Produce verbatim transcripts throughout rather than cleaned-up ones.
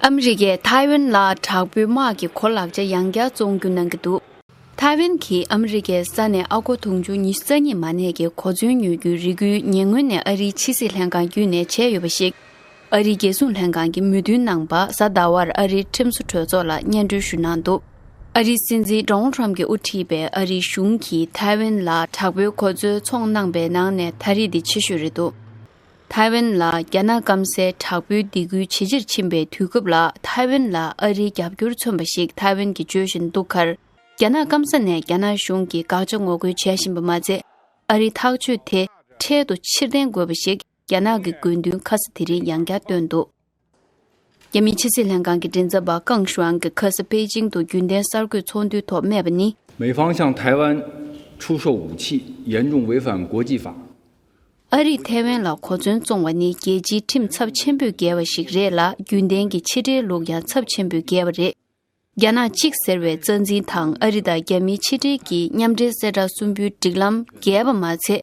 ཨ་མི་རི་ཀས་ཐའེ་ཝན་ལ་དྲག་པོའི་དམག་གི་གོ་ལག་ཆ་ཡང་བསྐྱར་བཙོང་རྒྱུ་གནང་གི་འདུག་ཐའེ་ཝན་གྱིས་ཨ་མི་རི་ཀའི་ས་ནས་ཨ་སྒོར་དུང་ཕྱུར་ཉི་ཤུ་རྩ་གཉིས་མ་གནས་ཀྱི་གོ་མཚོན་ཉོ་རྒྱུའི་རེ་སྐུལ་ཉེ་སྔོན་ནས་ཨ་རིའི་ཕྱི་སྲིད་ལྷན་ཁང་བརྒྱུད་ནས་བྱས་ཡོད་པ་ཞིག་ཨ་རིའི་རྒྱལ་སྲུང་ལྷན་ཁང་གིས་མོས་མཐུན་གནང་པ་གཟའ་ཟླ་བར་ཨ་རིའི་ཁྲིམས་བཟོ་གྲོས་ཚོགས་ལ་སྙན་སྒྲོན་ཞུ་གནང་འདུག་ཨ་རིའི་སྲིད་འཛིན་ཌོ་ནལ་ཁྲམ་གྱིས་དབུ་ཁྲིད་པའི་ཨ་རིའི་གཞུང་གིས་ཐའེ་ཝན་ལ་དྲག་པོའི་གོ་མཚོན་བཙོང་གནང་པའི་ནང་ནས་ད་རེས་འདི་ཆེ་ཤོས་རེད་འདུག་ཐའེ་ཝན་ལ་རྒྱ་ནག་སྐམ་སའི་དྲག་པོའི་སྡིགས་སྐུལ་ཇེ་ཆེར་ཕྱིན་པའི་དུས་སྐབས་ལ་ཐའེ་ཝན་ལ་ཨ་རིའི་རྒྱབ་སྐྱོར་མཚོན་པ་ཞིག་ཐའེ་ཝན་གྱིས་བརྗོད་བཞིན་འདུག་ཁར། རྒྱ་ནག་སྐམ་ས་ནས་རྒྱ་ནག་གཞུང་གིས་དགག་བྱ་ངོ་རྒོལ་བྱེད་བཞིན་པ་མ་ཚད། ཨ་རིའི་ཐག་གཅོད་དེ་འཕྲལ་དུ་ཕྱིར་འཐེན་དགོས་པ་ཞིག་རྒྱ་ནག་གི་དགོས་འདུན་ཁ་ས་དེ་རིང་ཡང་བསྐྱར་བཏོན་འདུག་རྒྱ་མིའི་ཕྱི་སྲིད་ལྷན་ཁང་གི་མགྲིན་ཚབ་པ་ཀང་ཤུའང་གིས་ཁ་ས་པེ་ཅིང་དུ་རྒྱུན་ལྡན་གསར་འགོད་ཚོགས་འདུའི་ཐོག་སྨྲས་པ་ནི། 美方向台湾出售武器，严重违反国际法。 ཨ་རིས་ཐའེ་ཝན་ལ་གོ་མཚོན་བཙོང་བ་ནི་རྒྱལ་སྤྱིའི་ཁྲིམས་ཚབས་ཆེན་པོས་འགལ་བ་ཞིག་རེད་ལ། རྒྱུན་ལྡན་གྱི་ཕྱི་འབྲེལ་ལུགས་ཀྱང་ཚབས་ཆེན་པོས་འགལ་བ་རེད། རྒྱ་ནག་གཅིག་ཟེར་བའི་རྩ་འཛིན་དང་ཨ་རི་དང་རྒྱ་མིའི་ཕྱི་འབྲེལ་གྱི་མཉམ་འབྲེལ་གསལ་བསྒྲགས་གསུམ་པོའི་སྒྲིག་ལམ་འགལ་བ་མ་ཚད།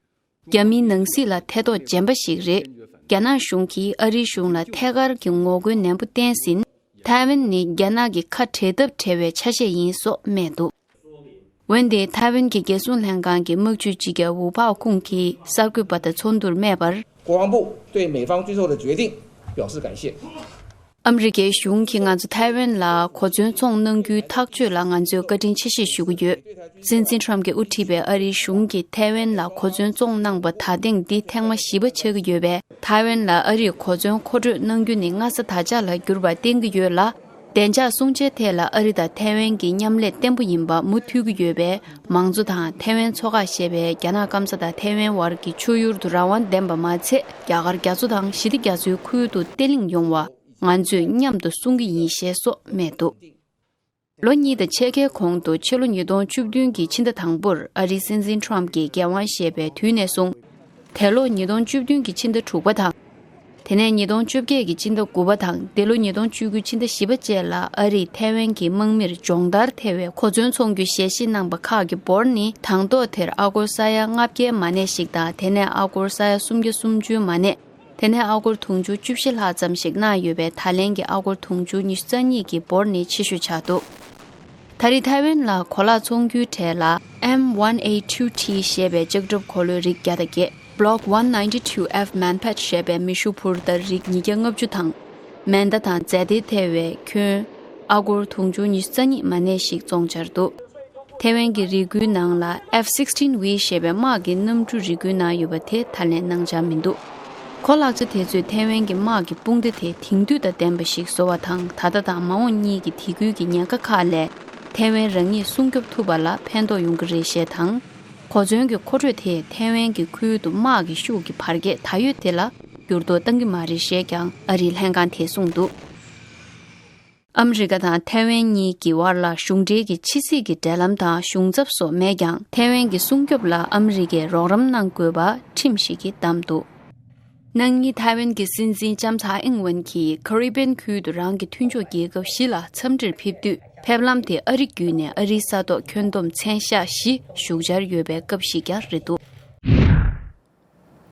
རྒྱ་མིའི་ནང་སྲིད་ལ་ཐེ་གཏོགས་རྗེན་པ་ཞིག་རེད། རྒྱ་ནག་གཞུང་གིས་ཨ་རིའི་གཞུང་ལ་ཐད་ཀར་གྱི་ངོ་རྒོལ་ནན་པོ་བསྟན་ཟིན། ཐའེ་ཝན་ནི་རྒྱ་ནག་གི་ཁ་བྲལ་ཐབས་བྲལ་བའི་ཆ་ཤས་ཡིན་སོགས་སྨྲས་འདུག་འོན་ཏེ་ཐའེ་ཝན་གྱི་རྒྱལ་སྲུང་ལྷན་ཁང་གི་དམག་ཇུས་ཅི་ཀྱ་ཝུ་པའོ་ཁུང་གིས་གསར་འགོད་པ་དང་ཚོགས་འདུར་སྨྲས་པར། 国防部对美方军售的决定表示感谢。 ཨ་མི་རི་ཀའི་གཞུང་གིས་ང་ཚོ་ཐའེ་ཝན་ལ་གོ་མཚོན་བཙོང་གནང་རྒྱུའི་ཐག་གཅོད་ལ་ང་ཚོས་བཀའ་དྲིན་ཆེ་ཞེས་ཞུ་གི་ཡོད། སྲིད་འཛིན་ཁྲམ་གྱིས་དབུ་ཁྲིད་པའི་ཨ་རིའི་གཞུང་གིས་ཐའེ་ཝན་ལ་གོ་མཚོན་བཙོང་གནང་པ་ད་ཐེངས་འདི་ཐེངས་མ་བཞི་པ་ཆགས་ཀྱི་ཡོད་པས། ཐའེ་ཝན་ལ་ཨ་རིས་གོ་མཚོན་མཁོ་སྤྲོད་གནང་རྒྱུ་ནི་སྔ་ས་ད་ཆ་ལ་འགྱུར་བ་བསྟན་གྱི་ཡོད་ལ། བདེ་འཇགས་སྲུང་བྱའི་ཐད་ལ་ཨ་རི་དང་ཐའེ་ཝན་གྱི་མཉམ་ལས་བརྟན་པོ་ཡིན་པ་མུ་མཐུད་ཀྱི་ཡོད་པས། མང་གཙོ་དང་ཐའེ་ཝན་མཚོ་འགག་ཞེས་པའི་རྒྱ་ནག་སྐམ་ས་དང་ཐའེ་ཝན་བར་གྱི་ཆོས་ཡུལ་དུ་རང་དབང་ལྡན་པ་མ་ཚད། རྒྱ་གར་རྒྱ་མཚོ་དང་ཞི་བདེ་རྒྱ་མཚོའི་ཁུལ་དུ་བརྟན་ལྷིང་ཡོང་བ་ང་ཚོས་མཉམ་དུ་སྲུང་གི་ཡིན་ཞེས་སོགས་སྨྲས་འདུག་ལོ་གཉིས་དང་ཕྱེད་ཀའི་གོང་དུ་ཕྱི་ལོ་ཉིས་སྟོང་བཅུ་བདུན་གྱི་ཕྱི་ཟླ་དང་པོར་ཨ་རིའི་སྲིད་འཛིན་ཁྲོམ་གྱིས་འགན་དབང་བཞེས་པའི་དུས་ནས་བཟུང་། དེ་ལོ་ཉིས་སྟོང་བཅུ་བདུན་གྱི་ཕྱི་ཟླ་དྲུག་པ་དང་། དེ་ནས་ཉིས་སྟོང་བཅོ་བརྒྱད་ཀྱི་ཕྱི་ཟླ་དགུ་པ་དང་། འདི་ལོ་ཉིས་སྟོང་བཅུ་དགུའི་ཕྱི་ཟླ་བཞི་པ་བཅས་ལ་ཨ་རིས་ཐའེ་ཝན་གྱི་དམག་མིར་སྦྱོང་བརྡར་ཐེ་བའི་གོ་མཚོན་འཚོང་རྒྱུའི་ཞལ་བཞེས་གནང་པ་ཁག་གི་འབོར་ནི། དང་ཐོག་དེར་ཨ་སྒོར་ས་ཡ་ལྔ་བརྒྱའི་མ་གནས་ཤིག་དང་། དེ་ནས་ཨ་སྒོར་ས་ཡ་སུམ་བརྒྱ་སུམ་ཅུའི་མ་གནས། དེ་ནས་ཨ་སྒོར་དུང་ཕྱུར་བཅུ་བཞི་ལྷག་ཙམ་ཞིག་གནང་ཡོད་པས། ད་ལན་གྱི་ཨ་སྒོར་དུང་ཕྱུར་ཉི་ཤུ་རྩ་གཉིས་ཀྱི་འབོར་ནི་ཆེ་ཤོས་ཆགས་འདུག་ད་རེས་ཐའེ་ཝན་ལ་གོ་ལག་ཚོང་རྒྱུའི་གྲས་ལ་M one eight two T ཞེས་པའི་ལྕགས་ཁྲབ་འཁོར་ལོའི་རིགས་བརྒྱ་དང་བརྒྱད། Block one ninety two F Manpack ཞེས་པའི་མེ་ཤུགས་འཕུར་མདའ་རིགས་ཉིས་བརྒྱ་ལྔ་བཅུ་དང་། མེ་མདའ་དང་རྫས་དེ་ཐེ་བའི་ཁྱོན་ཨ་སྒོར་དུང་ཕྱུར་ཉི་ཤུ་རྩ་གཉིས་མ་གནས་ཤིག་བཙོང་འཆར་འདུག་ཐའེ་ཝན་གྱི་རེ་སྐུལ་ནང་ལ་F sixteen V ཞེས་པའི་དམག་གི་གནམ་གྲུ་རེ་སྐུལ་གནང་ཡོད་པ་དེ་ད་ལན་གནང་འཆར་མི་འདུག་གོ་ལག་ཆ་དེ་ཚོས་ཐའེ་ཝན་གྱི་དམག་གི་དཔུང་སྡེ་དེ་དེང་དུས་དང་ལྡན་པ་ཞིག་བཟོ་བ་དང་། ད་ལྟ་དང་མ་འོངས་གཉིས་ཀྱི་དེ་ཁུལ་གྱི་ཉེན་ཁ་ཁག་ལས་ཐའེ་ཝན་རང་ཉིད་སྲུང་སྐྱོབ་ཐུབ་པ་ལ་ཕན་ཐོགས་ཡོང་གི་རེད་ཞེས་དང་། གོ་མཚོན་གྱི་མཁོ་སྤྲོད་དེས་ཐའེ་ཝན་གྱི་ཁུལ་དུ་དམག་གི་ཤུགས་ཀྱི་བར་ཁྱད་ད་ཡོད་དེ་ལ་འགྱུར་ལྡོག་བཏང་གི་མ་རེད་ཞེས་ཀྱང་ཨ་རིའི་ལྷན་ཁང་དེས་གསུངས་འདུག་ཨ་མི་རི་ཀ་དང་ཐའེ་ཝན་གཉིས་ཀྱི་དབར་ལ་གཞུང་འབྲེལ་གྱི་ཕྱི་སྲིད་ཀྱི་འབྲེལ་ལམ་དང་གཞུང་ཚབ་སོགས་མེད་ཀྱང་། ཐའེ་ཝན་གྱི་སྲུང་སྐྱོབ་ལ་ཨ་མི་རི་ཀས་རོགས་རམ་གནང་དགོས་པ་ཁྲིམས་ཤིག་གིས་བསྡམས་འདུག་གནངས་ཉིན་ཐའེ་ཝན་གྱི་སྲིད་འཛིན་ལྕམ་ཚའེ་ཨིང་ཝེན་གྱིས་ཁ་རི་བྷི་ཡན་ཁུལ་དུ་རང་གི་མཐུན་ཕྱོགས་རྒྱལ་ཁབ་བཞི་ལ་འཚམས་འདྲིར་ཕེབས་དུས། ཕེབས་ལམ་དེ་ཨ་རི་བརྒྱུད་ནས་ཨ་རིའི་ས་ཐོག་ཁྱོན་བསྡོམས་མཚན་ཞག་བཞི་བཞུགས་འཆར་ཡོད་པའི་སྐབས་ཤིག་ཀྱང་རེད་འདུག